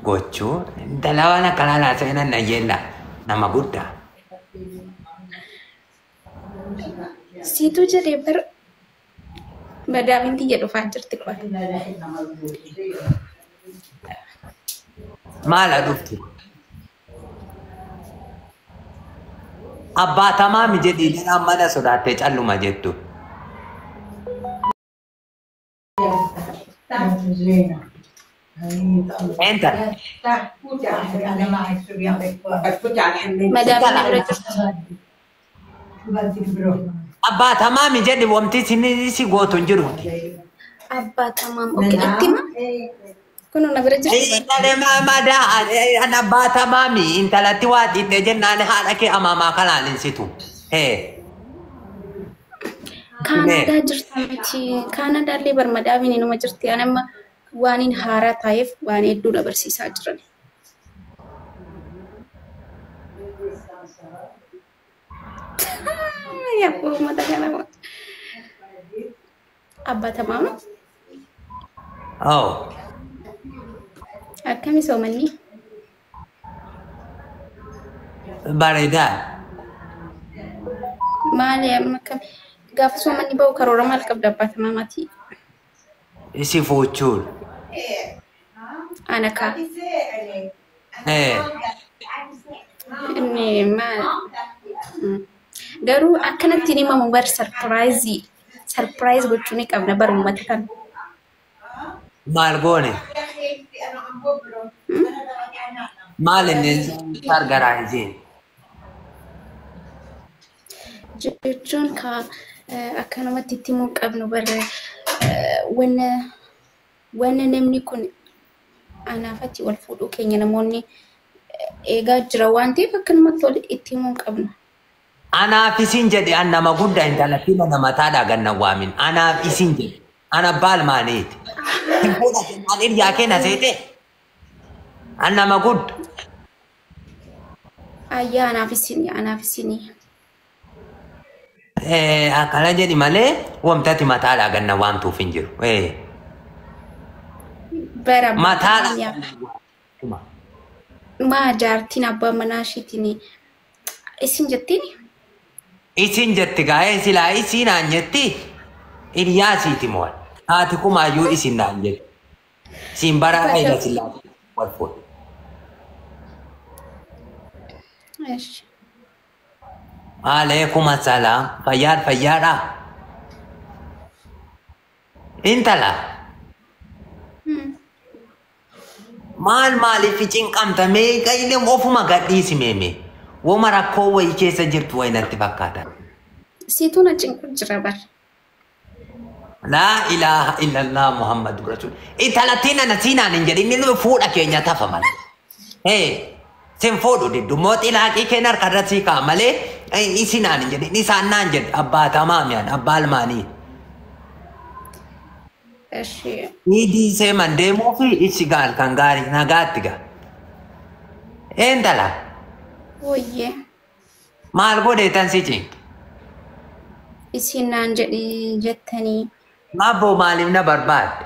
Gochuu intala waan akkanaa laasa'ina na yeella nama guddaa. Siituu jedhee bar madaamin tiyya dhufaa jirti qofa. Maal dhuftu? Abbaa tamaami jedhii dheraan mana sodaattee calluma jettu. Intala. Madaamin na bira jirti. Abbaa tamaami jedhi wanti si gootu hin jiru. Abbaa tamaam. Okay, itti hima. Kunoo na bira jirti bar. Intala madaa an abbaa tamaami intalatti waa xiixxee jennaan haadha kee amaamaa kanaan hin situ. Hee. Kaanaadaa jirta miti. Kaanaadaallee bar madaamin inuma jirti. Ani amma waan hin haaraa ta'eef waan hedduu na barsiisaa jiran. Yabboo uummata kana. Abbaa tamaama. Oh. Akkami soomanni? Bareedaa. Maali amma akkami? Gaafa soomanni bahu karoora maal qabda abbaa tamaamaati? Isi fuuchuun. Ana kaa. Eh. Inni maal? Garuu akkanatti hin himamu bar sarpiraayizii. Sarpiraayiz gochuu ni qabna bar uummata kana. Maal goone? Maal inni sargaraayiziin? Jechuun ka akkanumatti itti himuu qabnu bar wanna wanna namni kun anaafatti wal fuudhuu keenya namoonni eegaa jira waan ta'eef akkanumatti wal itti himuu qabnu. Anaaf isin jedhe an nama guddaa intalatti mana mataadhaa ganna waamin. Anaaf isin jedhe. Ana abbaa almaaniiti. Hin fuudha jennaan hiriyaa kee na seete. An nama guddaa. Ayyaa anaaf isin anaaf isinii. Akkana jedhi malee wamtati mataadhaa ganna waamtuuf hin jiru. Bara abbaa Mataadhaa tamaam yaa. ganna waamtuma. Maa jaartiin abbaa manaa ishiitiin isin jettiin? Isin jetti gaa'ee silaa isii naan jetti hiriyaa isiiti moo haati kumaayyuu isin naan jetti. Siin bara Hayila Sillaasee wal fuudhe. Eshi. Aleekum assalaam. Fayyaadha fayyaadha. Intala maal maaliif cinqamta meeqa illee ofuma gadhiisi meeme. Woma rakkoo wayii keessa jirtu wayi natti fakkaata. Siituu na cinqu jira bar. Laa ilaaha illallah Muhammadu Rasul. Intalattiin ana siinaan hin jedhin inni fuudha keenya tafa malee. Hee sin fuudhu diddu moo xilaaqii keen harka irra sii ka'a malee isinaan hin jedhin isaan naan jedhe abbaa tamaamiyaan abbaa almaanii. Eshi. Iidii seeman deemuu fi ichi gaal kan gaarii nagaatti gaa. Intala Wayye. maal godheetan si cinqe? Isin naan jedhi jettanii. Mabboo maaliif na barbaadde?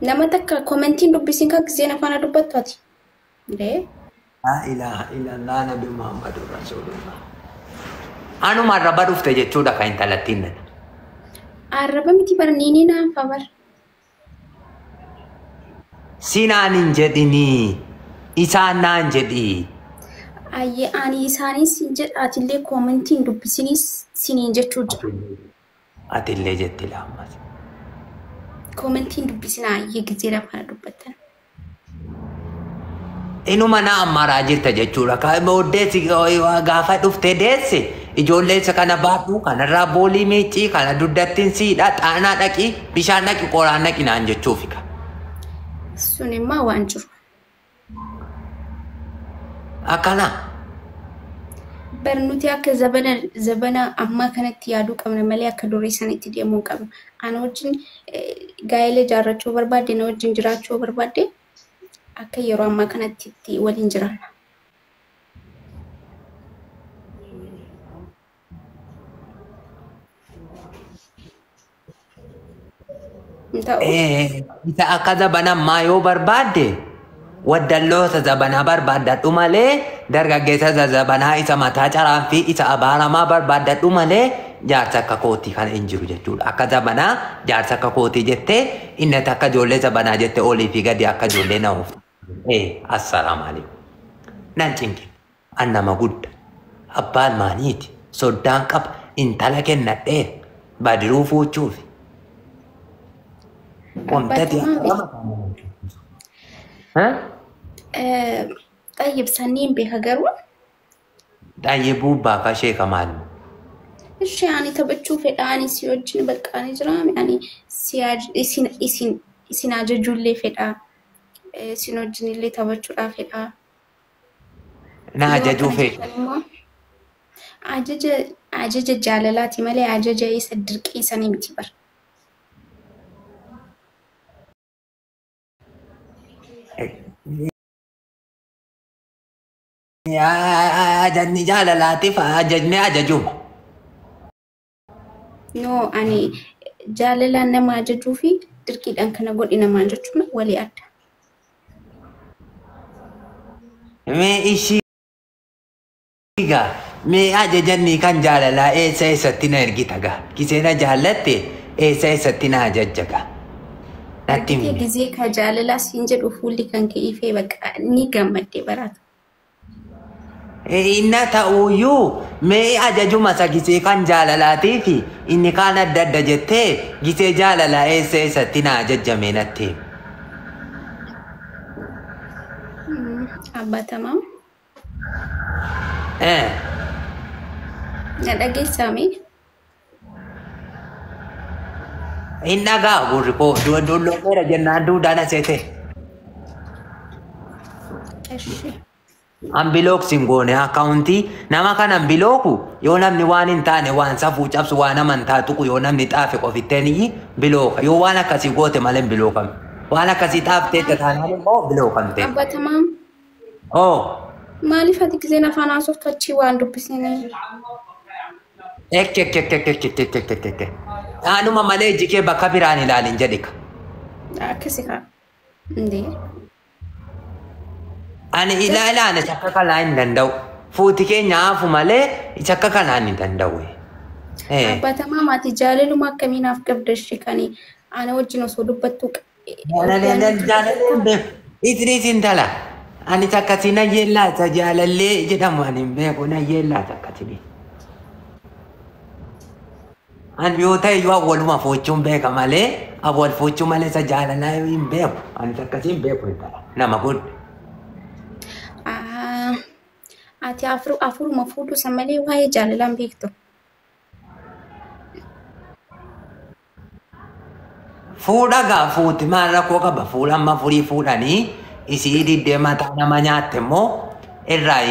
Nama takka komentiin dubbisiin kan giseen afaan dubbattu ati. Ndee? Laa ilaaha illallah nabi Muhammadu Rasulullah. Anuma arraba dhufte jechuudha kan intalattiin nana. Arraba miti bar niinii naafa bar. Sinaan hin jedhinii isaan naan jedhii. Ayyee ani isaanis sin jedha atillee komentiin dubbisinis siniin jechuu jira. Atillee jetti laammas. Komentiin dubbisinaa ayyee giseen afaan dubbattan. Inuma na ammaraa jirta jechuudha. Booddee gaafa dhuftee deesse ijoollee isa kana baadhu kanarraa boolii miiccii kana dugdattiin siidha xaanaa dhaqi bishaan dhaqi qoraan dhaqi naan jechuufi. Sun immoo waan jiru. Akkana. Bar nuti akka zabana zabana ammaa kanatti yaaduu qabna malee akka durii sanitti deemuu hin qabnu. Ana wajjin gaa'ela ijaarrachuu barbaadde na wajjin jiraachuu barbaadde akka yeroo ammaa kanatti itti waliin jiraanna. Hin ta'u. Isa akka zabanammaa yoo barbaadde waddalloota zabanaa barbaaddadhu malee dargaggeessa zabanaa isa mataa caraanfii isa abaaramaa barbaaddadhu malee jaarsa akka kootii kana hin jiru jechuudha. Akka zabanaa jaarsa akka kootii jettee inni akka ijoollee zabanaa jettee olii fi gadi akka ijoollee na ooftu. Assalaamu alaikum. Nan cinqin. An nama gudda. Abbaan maaniiti. Soddaan qaba. Intala kennadhee badiruu fuuchuufi. Wamtati Xayyib sanniin beeka garuu. Xayyibuu baaka sheeka maal? Ishee ani taphachuu fedha ani si wajjin bakka ani jira ani isin ajajuullee fedha isin wajjin illee taphachuudhaa fedha. Na ajajuu fedha. Ajaja jaalalaati malee ajaja isa dirqii sanii miti bara. Ajajni jaalalaatiif ajajni ajajuma. No, ani jaalalaan nama ajajuu fi dirqiidhaan kana godhi namaan jechuun walii adda. Mee ishii gaa mee ajajanni kan jaalalaa eessa eessatti na ergita gaa kisee na jaallatte eessa eessatti na ajajja gaa. Natti Argitee himi. gizee ka jaalalaa siin jedhu fuulli kan kee ifee bakka ni gammaddee baraata. Inna ta'uyyuu mee ajajuma isa gisee kan jaalalaatii fi inni kaan adda adda jettee gisee jaalalaa eessa eessatti na ajajjame natti himi. Abbaa Tamaam. Na dhageessaa mee? Hin dhagaa gurri koo dulloomeera jennaan duudhaan aseete. Eshi. An bilooks hin goone akkaawuntii nama kanan bilooku yoo namni waan hin taane waan safuu cabsu waan amantaa tuqu yoo namni xaafe qofitteen bilooka yoo waan akkasii goote malee hin bilookame. Waan akkasii xaaftee taanaan immoo bilookamte. Abbaa Tamaam. Oo. Maaliif ati giseen afaan haasoftu achii waan dubbisnee? Ek ek ek ek ek ek ek ek ek ek. Anuma malee iji kee bakka biraan ilaalin jedhika. Akkasi kaa. Indee. Ani ilaalaan isa akka kanaa hin danda'u. Fuuti keenya hafu malee isa akka kanaan hin danda'u. Abbaa Tamaam ati jaalaluma akkamii naaf qabda ishee kan ana wajjin osoo dubbattu. Jaalallee beeku. Idris intala. Ani akkasii na yeellaata jaalallee jedhamu ani hin beeku na yeellaata akkasii. Ani yoo ta'e yoo awwaluma fuuchuun beeka malee awwal fuuchuu malee isa jaalalaa hin beeku. Ani akkasii hin beeku intala. Nama guddaa. Ati afuruma fuudhu san malee waa'ee jaalalaa hin beektu. Fuudha gaa fuuti maal rakkoo qaba fuudha amma furii fuudhanii isii diddee mataa nama nyaatte immoo irraa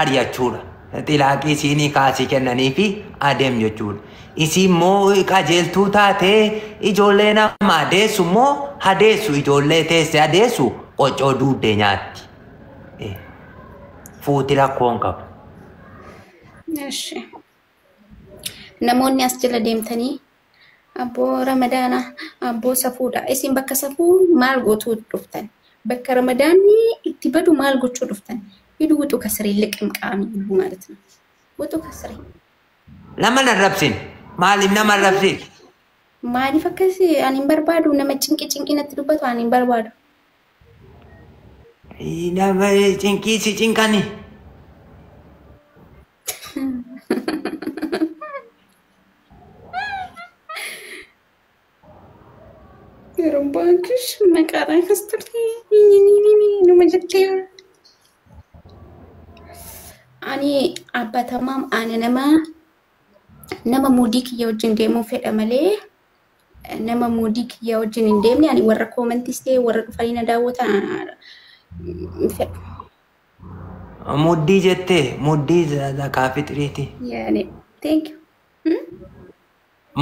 ari'achuudha. Xilaaqii isiinii kaasii kennanii fi adeem jechuudha. Isii immoo qajeeltuu taatee ijoollee nama adeessu immoo hadeessu ijoollee teesse adeessu qoccoo duudee nyaatti. Fuuti rakkoon qabu. Eshi. Namoonni as jala deemtanii abboo Ramadaana abboo safuudha. Isin bakka safuu maal gootuu dhuftan? Bakka Ramadaanni itti badu maal gochuu dhuftan? Hiduu wuxuu kasiree liqimqaamii iyyuu ማለት ነው. Wuxuu kasiree. Nama narrabsin. Maaliif nama arrabsin? Maaliif akkasii ani hin barbaadu nama cinqii cinqii natti dubbatu ani hin barbaadu. Nama cinqii si cinqani. Yeroo baankish maqaadhaan kas turte numa jettee. Ani Abbaa Tamaam ani nama muudii kiyya wajjin deemuu fedha malee nama muudii kiyya wajjin hin deemne ani warra koomantis ta'e warra dhufanii na daawwatan hin fedhu. Muddii jettee muddii zakaa fixriiti. Yaani thank you.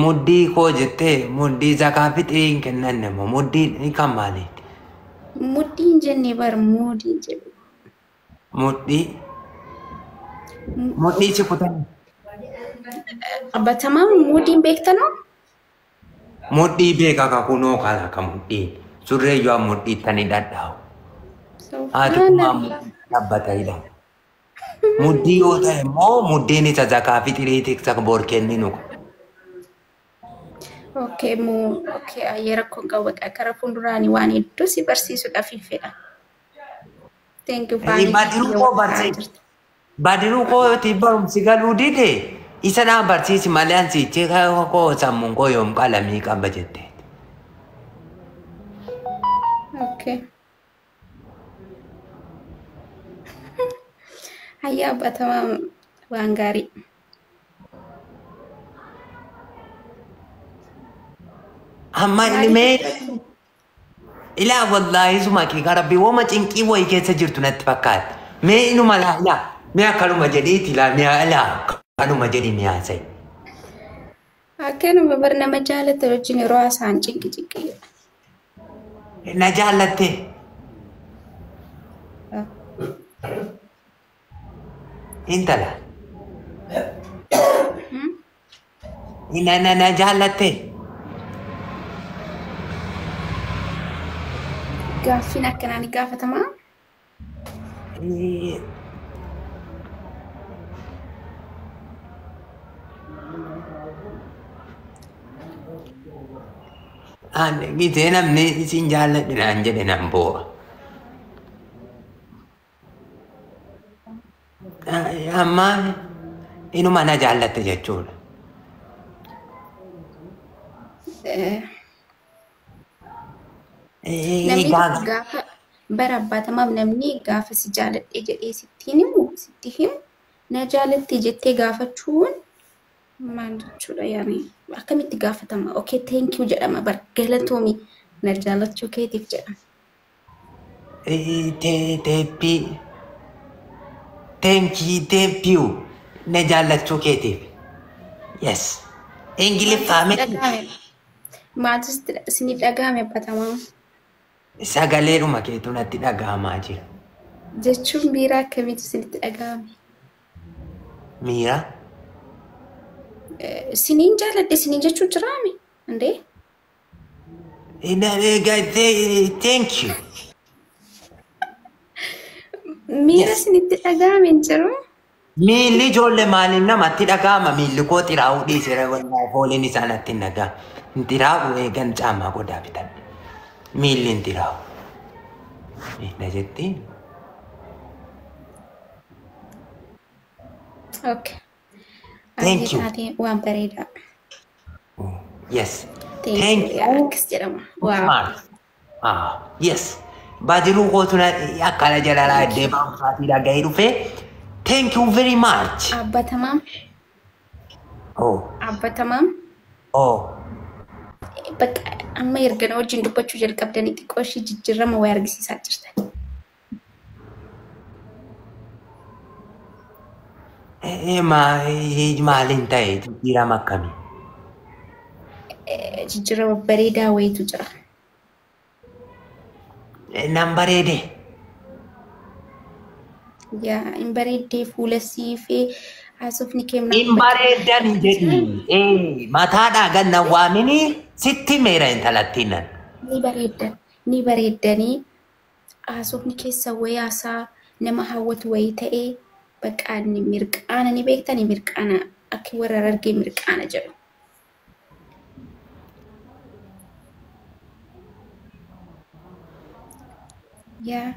Muddii koo jettee muddii zakaa fixrii hin kennanne moo muddii kan maaliiti? Muddii hin jenne bar muudii jedhu. Muddii. Mudhii si kutanii. Abbaa Tamaam muudiin beektanoo? Mudhii beeka ka kunoo kana ka mudhiin. Surreeyyuu an mudhiittani dhadhaa'u. Haati kumaa Subhaanallah. mudhii dhaabbata hidha. Muddii yoo ta'e immoo muddeen isa zakaa fixirii tiksa bor kenninu. Okay, mu okay, ayyee rakkoon qabu bakka karaa fuulduraanii waan hedduu si barsiisuudhaaf hin fedha. Thank you faanii Badiruu kiyya koo waan ta'aa barsiisi. jirtu. Badiruu kooti barumsi galuu dide isa naa barsiisi malee an siichee koo sammuun koo yoom qalamii qaba jette. Okay. Hayyaa abbatamaa waan gaarii. Amma inni Maaliif mee dubbatu? ilaa wallaahi suma kee rabbi wama cinqii wayii keessa jirtu natti fakkaata. Mee inuma laa ilaa mee akkanuma jedhiiti laa mee ilaa akkanuma jedhi mee haasa'i. Akkanuma bar nama jaalata wajjin yeroo haasa'an cinqi cinqi jedha. Na jaallatte intala na jaallatte. Gaaffiin akkanaa ni gaafatamaa? Ani gisee namni isin jaalladhe naan jedhe nan boo'a. Amma inuma na jaallatte jechuudha. Namni tokko Gaafa gaafa bara abbaatamaaf namni gaafa si jaaladhe jedhee sitti himu sitti himu na jaalatte jettee gaafachuun maal jechuudha yaani akkamitti gaafatama? Okay, thank you jedhama bar galatoomi na jaalachuu keetiif jedhama. Teeppii teenkii teeppiyu na jaallachuu keetiif. Yes. Maaltu Ingiliffaa sitti miti dhagahame? Maaltu isiniif dhagahame abbaatamaa? sagaleedhuma keetu natti dhaga'amaa jira. Jechuun miira akkamiitu isinitti dhagahame? Miira Isiniin jaaladhe isiniin jechuun jiraame? Indee? Thank you. Miira Yes. isinitti dhagahame hin jiru? Miilli ijoollee maaliif namatti dhaga'ama? Miilli koo xiraa'uu dhiisera wallaahi fooliin isaa natti hin dhaga'amu. Hin xiraa'u eegan caamaa godaa bitadhe. Miilli hin xiraa'u. Miila jetti. Okay. Thank Ayyee you. taatee waan bareedaa. Yes. Thank Thank you. Yaa you. akkas jedhama. Waaw. Smart. Ah, yes. Badiruu kootu akkana jalalaa Thank iddee you. barumsaatii dhaga'ee dhufee. Thank you very much. Abbatamaa. Oh, Abbatamaa. oh. Bakka amma erga na wajjin dubbachuu jalqabdanii xiqqoo ishee jijjiirama wayii argisiisaa jirtan. Maaliin ta'e jijjiirama akkamii? Jijjiirama bareedaa wayiitu jira. Nan bareede. Yaa hin bareeddee fuula siifee haasofni kee Hin naan bakka bareeddani jedhi. Mataadhaa gad na waamini sitti meera intalattiin nan. ni bareeddan ni bareeddanii haasofni keessa wayii haasaa nama hawwatu wayii ta'ee bakka inni mirqaana ni beektanii mirqaana akka warra argee mirqaana jedhu. Yaa